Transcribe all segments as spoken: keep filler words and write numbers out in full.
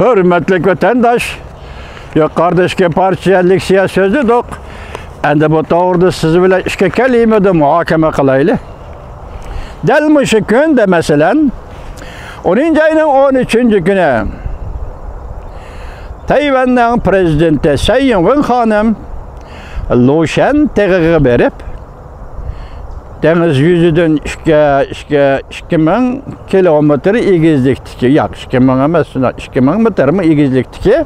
ھۆرمەتلىك ۋەتەنداش، يۇقىرىدا ئىككى پارچە لېكسىيە سۆزلىدۇق. ئەمدى بۇ توغرىدا سىز بىلەن ئىككى كەلىمىدە مۇھاكىمە قىلايلى. دەل مۇشۇ كۈندە، مەسىلەن، ئونىنچى ئاينىڭ ئون ئۈچىنچى كۈنى تەيۋەننىڭ پىرېزىدېنتى سەي ئىڭۋېن خانىم لۇشەن تېغىغا بېرىپ، دېڭىز يۈزىدىن ئىككى، ئىككى، ئىككى مىڭ كىلومېتىر ئېگىزلىكتىكى، ياق، ئىككى مىڭ ئەمەس، شۇنداق، ئىككى مىڭ مېتىرمۇ ئېگىزلىكتىكى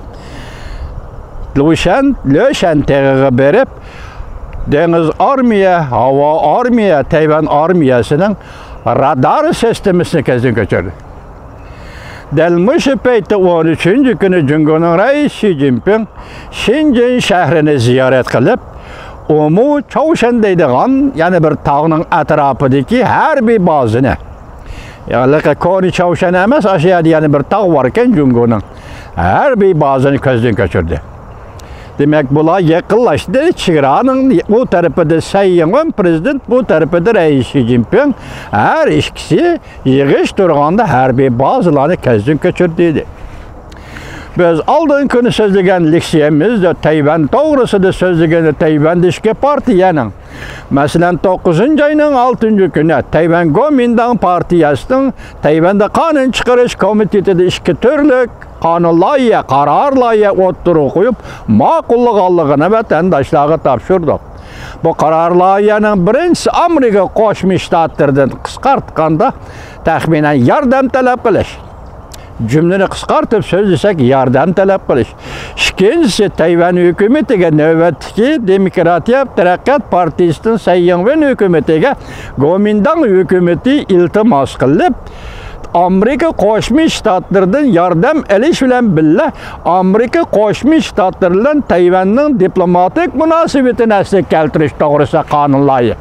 لۇشەن، لۆشەن تېغىغا بېرىپ، دېڭىز ئارمىيە، ھاۋا ئارمىيە، تەيۋەن ئارمىيەسىنىڭ رادار سىستېمىسىنى كۆزدىن كەچۈردى. دەل مۇشۇ پەيتتە، ئون ئۈچىنچى كۈنى جۇڭگونىڭ رەئىسى شى جىنپىڭ شېنجېن شەھىرىنى زىيارەت قىلىپ، ئۇمۇ چاۋشەن دەيدىغان يەنە بىر تاغنىڭ ئەتراپىدىكى ھەربىي بازىنى، يا، ھېلىقى كونا چاۋشەن ئەمەس، ئاشۇ يەردە يەنە بىر تاغ باركەن جۇڭگونىڭ، ھەربىي بازىنى كۆزدىن كەچۈردى. دېمەك، بۇلار يېقىنلاشتى. چېگرانىڭ ئۇ تەرىپىدە سەي ئىڭۋېن پىرېزىدېنت، بۇ تەرىپىدە رەئىس شى جىنپىڭ ھەر ئىككىسى يىغىش تۇرغاندا ھەربىي بازىلارنى كۆزدىن كەچۈردى، دېدى. بىز ئالدىنقى كۈنى سۆزلىگەن لېكسىيەمىزدە تەيۋەن توغرىسىدا سۆزلىگەندە، تەيۋەندە ئىككى پارتىيەنىڭ، مەسىلەن، توققۇزىنچى ئاينىڭ ئالتىنچى كۈنى تەيۋەن گومىنداڭ پارتىيەسىنىڭ تەيۋەندە قانۇن چىقىرىش كومىتېتىدا ئىككى تۈرلۈك قانۇن لايىھە، قارار لايىھە ئوتتۇرىغا قويۇپ ماقۇللىغانلىقىنى ۋەتەنداشلارغا تاپشۇردۇق. بۇ قارار لايىھەنىڭ بىرىنچىسى ئامېرىكا قوشما شتاتلىرىدىن قىسقارتقاندا تەخمىنەن ياردەم تەلەپ قىلىش. جۈملىنى قىسقارتىپ سۆزلىسەك، ياردەم تەلەپ قىلىش. ئىككىنچىسى، تەيۋەن ھۆكۈمىتىگە نۆۋەتتىكى دېموكراتىيە تەرەققىيات پارتىيىسىدىن سەي يىڭۋېن ھۆكۈمىتىگە گومىنداڭ ھۆكۈمىتى ئىلتىماس قىلىپ، ئامېرىكا قوشما شتاتلىرىدىن ياردەم ئېلىش بىلەن بىللە، ئامېرىكا قوشما شتاتلىرى بىلەن تەيۋەننىڭ دىپلوماتىك مۇناسىۋىتىنى ئەسلىگە كەلتۈرۈش توغرىسىدا قانۇن لايىھە.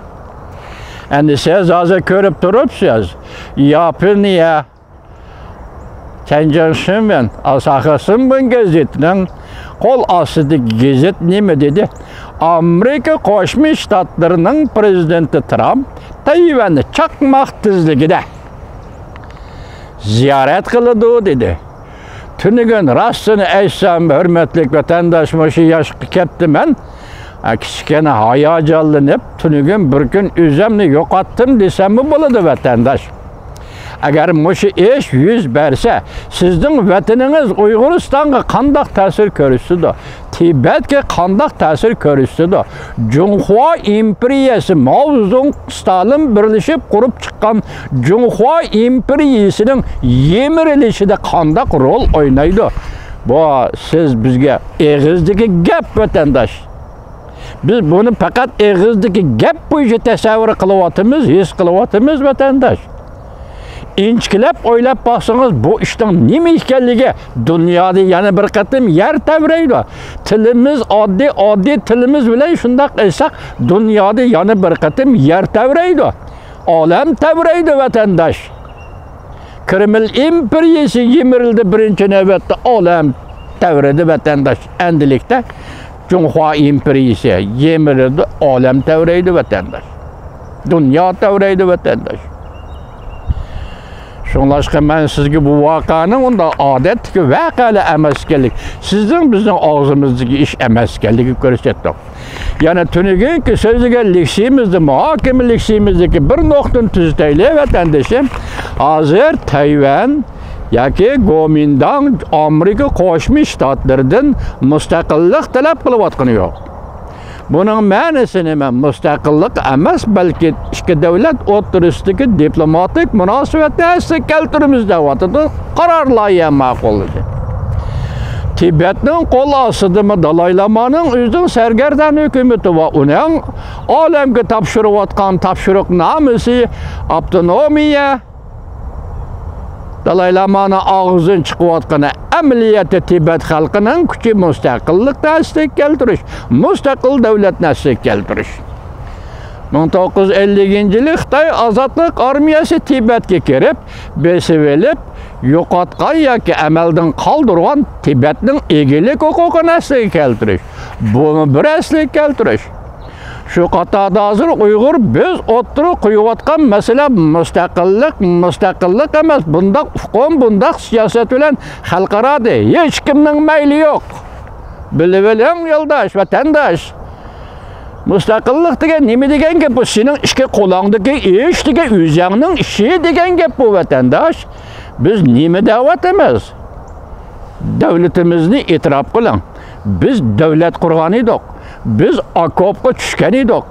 ئەمدى سىز ھازىر كۆرۈپ تۇرۇپسىز، ياپونىيە، چەنجياڭ شىنۋېن، ئاساخا سىنبىن گېزىتىنىڭ قول ئاستىدىكى گېزىت نېمە دېدى؟ ئامېرىكا قوشما شتاتلىرىنىڭ پىرېزىدېنتى ترامپ تەيۋەننى چاقماق تېزلىكىدە زىيارەت قىلىدۇ، دېدى. تۈنۈگۈن، راستىنى ئېيتسام، ھۆرمەتلىك ۋەتەنداش، مۇشۇ ياشقا كەپتىمەن. ئە، كىچىككىنە ھاياجانلىنىپ، تۈنۈگۈن بىر كۈن ئۆزۈمنى يوقاتتىم دېسەممۇ بولىدۇ، ۋەتەنداش. ئەگەر مۇشۇ ئىش يۈز بەرسە، سىزنىڭ ۋەتىنىڭىز ئۇيغۇرىستانغا قانداق تەسىر كۆرسىتىدۇ؟ تىبەتكە قانداق تەسىر كۆرسىتىدۇ؟ جۇڭخۇا ئىمپېرىيەسى، ماۋزېدۇڭ، ستالىن بىرلىشىپ قۇرۇپ چىققان جۇڭخۇا ئىمپېرىيىسىنىڭ يىمىرىلىشىدا قانداق رول ئوينايدۇ؟ بۇ سىز بىزگە ئېغىزدىكى گەپ، ۋەتەنداش. بىز بۇنى پەقەت ئېغىزدىكى گەپ بويىچە تەسەۋۋۇر قىلىۋاتىمىز، ھېس قىلىۋاتىمىز، ۋەتەنداش. ئىنچىكىلەپ ئويلاپ باقسىڭىز، بۇ ئىشنىڭ نېمە ئىكەنلىكى دۇنيادا يەنە بىر قېتىم يەر تەۋرەيدۇ. تىلىمىز ئاددىي، ئاددىي تىلىمىز بىلەن شۇنداق ئېيتساق، دۇنيادا يەنە بىر قېتىم يەر تەۋرەيدۇ. ئالەم تەۋرەيدۇ، ۋەتەنداش. كرېمل ئىمپېرىيىسى يىمىرىلدى، بىرىنچى نۆۋەتتە ئالەم تەۋرىدى، ۋەتەنداش. ئەمدىلىكتە جۇڭخۇا ئىمپېرىيىسى يىمىرىلدى، ئالەم تەۋرەيدۇ، ۋەتەنداش. دۇنيا تەۋرەيدۇ، ۋەتەنداش. شۇڭلاشقا مەن سىزگە بۇ ۋەقەنىڭ ئۇنداق ئادەتتىكى ۋەقەلەر ئەمەس ئىكەنلىكى، سىزنىڭ بىزنىڭ ئاغزىمىزدىكى ئىش ئەمەس ئىكەنلىكىنى كۆرسەتتۇق. يەنە تۈنۈگۈنكى سۆزلىگەن لېكسىيىمىزدە، مۇھاكىمە لېكسىيىمىزدىكى بىر نۇقتىنى تۈزىتەيلى، ۋەتەندىشىم. ھازىر تەيۋەن ياكى گومىنداڭ ئامېرىكا قوشما شتاتلىرىدىن مۇستەقىللىق تەلەپ قىلىۋاتقىنى يوق. بۇنىڭ مەنىسى نېمە؟ مۇستەقىللىق ئەمەس، بەلكى ئىككى دۆلەت ئوتتۇرىسىدىكى دىپلوماتىك مۇناسىۋەتنى ئەسلىگە كەلتۈرىمىز دەۋاتىدۇ. قارار لايىھە ماقۇللىدى. تىبەتنىڭ قول ئاستىدىمۇ دالاي لامانىڭ ئۆزىنىڭ سەرگەردان ھۆكۈمىتى ۋە ئۇنىڭ ئالەمگە تاپشۇرۇۋاتقان تاپشۇرۇقنامىسى، ئاپتونومىيە، دالاي لامانىڭ ئاغزىدىن چىقىۋاتقىنى ئەمەلىيەتتە تىبەت خەلقىنىڭ كۈچى، مۇستەقىللىقنى ئەسلىگە كەلتۈرۈش، مۇستەقىل دۆلەتنى ئەسلىگە كەلتۈرۈش. مىڭ توققۇز يۈز ئەللىكىنچى يىلى خىتاي ئازادلىق ئارمىيەسى تىبەتكە كىرىپ، بېسىۋېلىپ، يوقاتقان ياكى ئەمەلدىن قالدۇرغان تىبەتنىڭ ئىگىلىك ھوقۇقىنى ئەسلىگە كەلتۈرۈش. بۇمۇ بىر ئەسلىگە كەلتۈرۈش. شۇ قاتاردا ھازىر ئۇيغۇر بىز ئوتتۇرىغا قويۇۋاتقان مەسىلە مۇستەقىللىق، مۇستەقىللىق ئەمەس، بۇنداق ئۇقۇم، بۇنداق سىياسەت بىلەن خەلقئارادا ھېچكىمنىڭ مەيلى يوق. بىلىۋېلىڭ يولداش، ۋەتەنداش. مۇستەقىللىق دېگەن نېمە دېگەن گەپ؟ بۇ سېنىڭ ئىككى قولۇڭدىكى ئىش دېگەن، ئۆزۈڭنىڭ ئىشى دېگەن گەپ بۇ، ۋەتەنداش. بىز نېمە دەۋاتىمىز؟ دۆلىتىمىزنى ئېتىراپ قىلىڭ. بىز دۆلەت قۇرغان ئىدۇق. بىز ئوكۇپقا چۈشكەن ئىدۇق.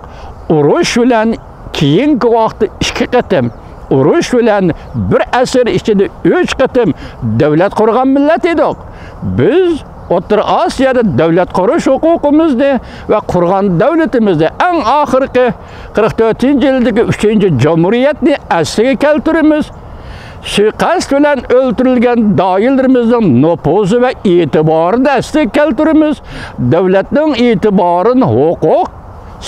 ئۇرۇش بىلەن كېيىنكى ۋاقىتتا ئىككى قېتىم، ئۇرۇش بىلەن بىر ئەسىر ئىچىدە ئۈچ قېتىم دۆلەت قۇرغان مىللەت ئىدۇق. بىز ئوتتۇرا ئاسىيادا دۆلەت قۇرۇش ھوقۇقىمىزنى ۋە قۇرغان دۆلىتىمىزنى، ئەڭ ئاخىرقى قىرىق تۆتىنچى يىلدىكى ئۈچىنچى جۇمھۇرىيەتنى ئەسلىگە كەلتۈرىمىز. سۇيىقەست بىلەن ئۆلتۈرۈلگەن داھىيلىرىمىزنىڭ نوپۇزى ۋە ئېتىبارىنى ئەسلىگە كەلتۈرىمىز. دۆلەتنىڭ ئېتىبارىنى، ھوقۇق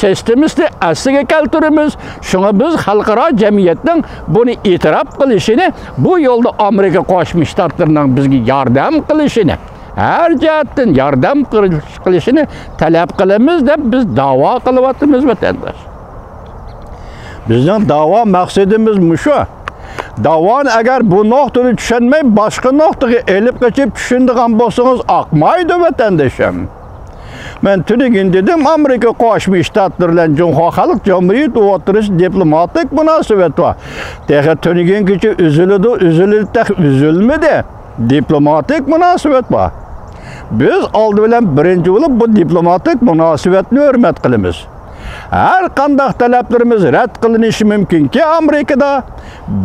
سىستېمىسىنى ئەسلىگە كەلتۈرىمىز. شۇڭا بىز خەلقئارا جەمئىيەتنىڭ بۇنى ئېتىراپ قىلىشىنى، بۇ يولدا ئامېرىكا قوشما شتاتلىرىنىڭ بىزگە ياردەم قىلىشىنى، ھەر جەھەتتىن ياردەم قىلىش-، قىلىشىنى تەلەپ قىلىمىز دەپ بىز داۋا قىلىۋاتىمىز، ۋەتەنداش. بىزنىڭ داۋا مەقسىتىمىز مۇشۇ. داۋانى ئەگەر بۇ نۇقتىدا چۈشەنمەي، باشقا نۇقتىغا ئېلىپ قېچىپ چۈشىنىدىغان بولسىڭىز، ئاقمايدۇ، ۋەتەندىشىم. مەن تۈنۈگۈن دېدىم، ئامېرىكا قوشما شتاتلىرى بىلەن جۇڭخۇا خەلق جۇمھۇرىيىتى ئوتتۇرىسىدا دىپلوماتىك مۇناسىۋەت بار. تېخى تۈنۈگۈنگىچە ئۈزۈلىدۇ، ئۈزۈلىدۇ، تېخى ئۈزۈلمىدى. دىپلوماتىك مۇناسىۋەت بار. بىز ئالدى بىلەن بىرىنچى بولۇپ بۇ دىپلوماتىك مۇناسىۋەتنى ھۆرمەت قىلىمىز. ھەر قانداق تەلەپلىرىمىز رەت قىلىنىشى مۇمكىنكى ئامېرىكىدا،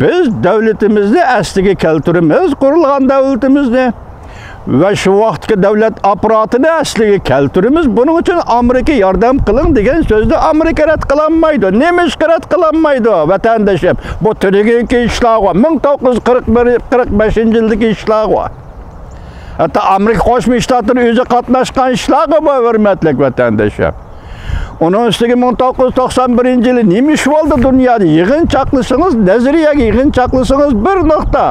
بىز دۆلىتىمىزنى ئەسلىگە كەلتۈرىمىز، قۇرۇلغان دۆلىتىمىزنى. ۋە شۇ ۋاقىتتىكى دۆلەت ئاپپاراتىنى ئەسلىگە كەلتۈرىمىز. بۇنىڭ ئۈچۈن ئامېرىكا ياردەم قىلىڭ دېگەن سۆزنى ئامېرىكا رەت قىلالمايدۇ. نېمىشقا رەت قىلالمايدۇ، ۋەتەندىشىم؟ بۇ تۈنۈگۈنكى ئىشلارغۇ، مىڭ توققۇز يۈز قىرىق بىر، قىرىق بەشىنچى يىلدىكى ئىشلارغۇ. ھەتتا ئامېرىكا قوشما شتاتلىرى ئۆزى قاتناشقان ئىشلارغۇ بۇ، ھۆرمەتلىك ۋەتەندىشىم. ئۇنىڭ ئۈستىگە مىڭ توققۇز يۈز توقسان بىرىنچى يىلى نېمە ئىش بولدى دۇنيادا؟ يىغىن چاقلىسىڭىز، نەزەرىيەگە يىغىن چاقلىسىڭىز، بىر نۇقتا.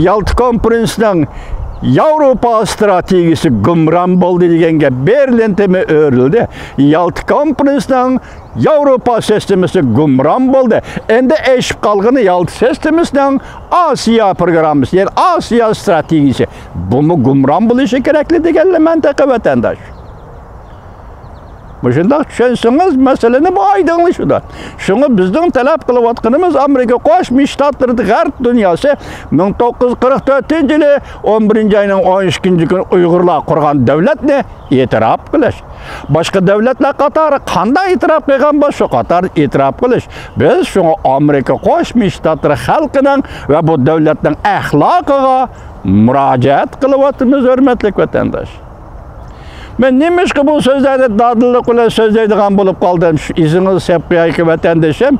يالتا كونفېرېنسنىڭ ياۋروپا ستراتېگىيىسى گۇمران بولدى دېگەن گەپ بېرلىن تېمى ئۆرۈلدى. يالتا كونفېرېنسنىڭ ياۋروپا سىستېمىسى گۇمران بولدى. ئەمدى ئېشىپ قالغىنى يالتا سىستېمىسىنىڭ ئاسىيا پروگراممىسى، يەنى ئاسىيا ستراتېگىيىسى. بۇمۇ گۇمران بولۇشى كېرەكلى دېگەنلەر مەنتىقە، ۋەتەنداش. مۇشۇنداق چۈشەنسىڭىز، مەسىلىنى بۇ ئايدىڭلىشىدۇ. شۇڭا بىزنىڭ تەلەپ قىلىۋاتقىنىمىز، ئامېرىكا قوشما شتاتلىرىدا غەرب دۇنياسى مىڭ توققۇز يۈز قىرىق تۆتىنچى يىلى ئون بىرىنچى ئاينىڭ ئون ئىككىنچى كۈنى ئۇيغۇرلار قۇرغان دۆلەتنى ئېتىراپ قىلىش. باشقا دۆلەتلەر قاتارى قانداق ئېتىراپ قىلغان بولسا، شۇ قاتاردا ئېتىراپ قىلىش. بىز شۇڭا ئامېرىكا قوشما شتاتلىرى خەلقىنىڭ ۋە بۇ دۆلەتنىڭ ئەخلاقىغا مۇراجىئەت قىلىۋاتىمىز، ھۆرمەتلىك ۋەتەنداش. مەن نېمىشقا بۇ سۆزلەرنى دادىللىق بىلەن سۆزلەيدىغان بولۇپ قالدىم؟ شۇ ئېسىڭىزگە سېلىپ قويايلى، ۋەتەندىشىم.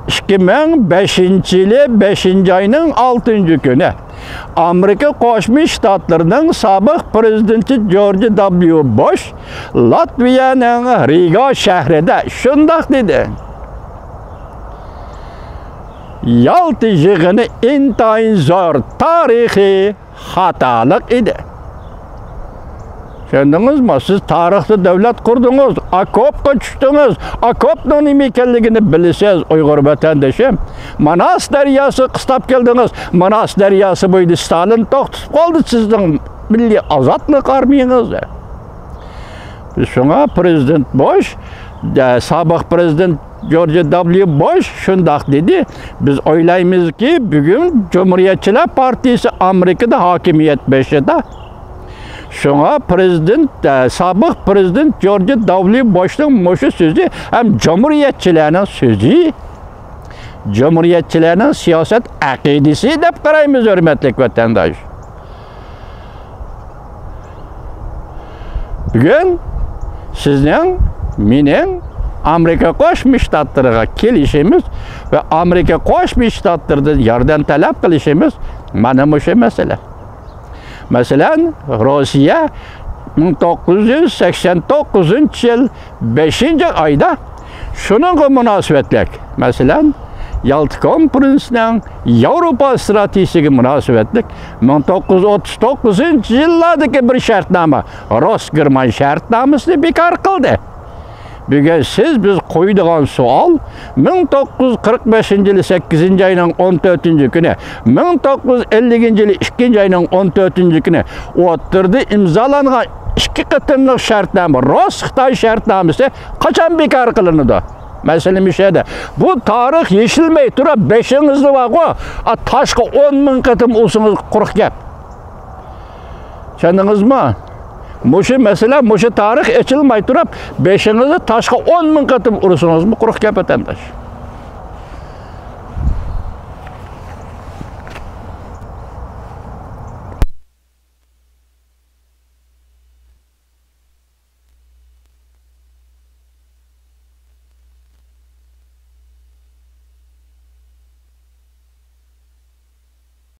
ئىككى مىڭ بەشىنچى يىلى بەشىنچى ئاينىڭ ئالتىنچى كۈنى ئامېرىكا قوشما شتاتلىرىنىڭ سابىق پرېزىدېنتى جورج دابليۇ بۇش لاتۋىيەنىڭ رىگا شەھىرىدە شۇنداق دېدى: يالتا يىغىنى ئىنتايىن زور تارىخىي خاتالىق ئىدى. چۈشەندىڭىزمۇ؟ سىز تارىختا دۆلەت قۇردىڭىز، ئاكوپقا چۈشتىڭىز، ئاكوپنىڭ نېمە ئىكەنلىكىنى بىلىسىز، ئۇيغۇر ۋەتەندىشىم. ماناس دەرياسىغا قىستاپ كەلدىڭىز، ماناس دەرياسى بويىدا ستالىن توختىتىپ قالدى سىزنىڭ مىللىي ئازادلىق ئارمىيىڭىزنى. شۇڭا پرېزىدېنت بۇش، ئە، سابىق پرېزىدېنت جورج دابليۇ بۇش شۇنداق دېدى: بىز ئويلايمىزكى، بۈگۈن جۇمھۇرىيەتچىلەر پارتىيىسى ئامېرىكىدا ھاكىمىيەت بېشىدا. شۇڭا پرېزىدېنت، ئە، سابىق پرېزىدېنت جورج دابليۇ بۇشنىڭ مۇشۇ سۆزى ھەم جۇمھۇرىيەتچىلەرنىڭ سۆزى، جۇمھۇرىيەتچىلەرنىڭ سىياسەت ئەقىدىسى دەپ قارايمىز، ھۆرمەتلىك ۋەتەنداش. بۈگۈن سىزنىڭ، مېنىڭ ئامېرىكا قوشما شتاتلىرىغا كېلىشىمىز ۋە ئامېرىكا قوشما شتاتلىرىدىن ياردەم تەلەپ قىلىشىمىز مانا مۇشۇ مەسىلە. مەسىلەن، روسىيە مىڭ توققۇز يۈز سەكسەن توققۇزىنچى يىل بەشىنچى ئايدا شۇنىڭغا مۇناسىۋەتلىك، مەسىلەن، يالتا كونفېرېنسنىڭ ياۋروپا ستراتېگىيىسىگە مۇناسىۋەتلىك مىڭ توققۇز يۈز ئوتتۇز توققۇزىنچى يىللاردىكى بىر شەرتنامە، روس گېرمان شەرتنامىسىنى بىكار قىلدى. بۈگۈن سىز بىز قويىدىغان سوئال، مىڭ توققۇز يۈز قىرىق بەشىنچى يىلى سەككىزىنچى ئاينىڭ ئون تۆتىنچى كۈنى، مىڭ توققۇز يۈز ئەللىكىنچى يىلى ئىككىنچى ئاينىڭ ئون تۆتىنچى كۈنى ئوتتۇرىدا ئىمزالانغان ئىككى قېتىملىق شەرتنامە، رۇس-خىتاي شەرتنامىسى قاچان بىكار قىلىنىدۇ؟ مەسىلە مۇشۇ يەردە. بۇ تارىخ يېشىلمەي تۇرۇپ، بېشىڭىزدا بارغۇ، ئا، تاشقا ئون مىڭ قېتىم ئۇرسىڭىز قۇرۇق گەپ. چۈشەندىڭىزمۇ؟ مۇشۇ مەسىلە، مۇشۇ تارىخ ئېچىلماي تۇرۇپ، بېشىڭىزنى تاشقا ئون مىڭ قېتىم ئۇرسىڭىزمۇ قۇرۇق گەپ، ۋەتەنداش.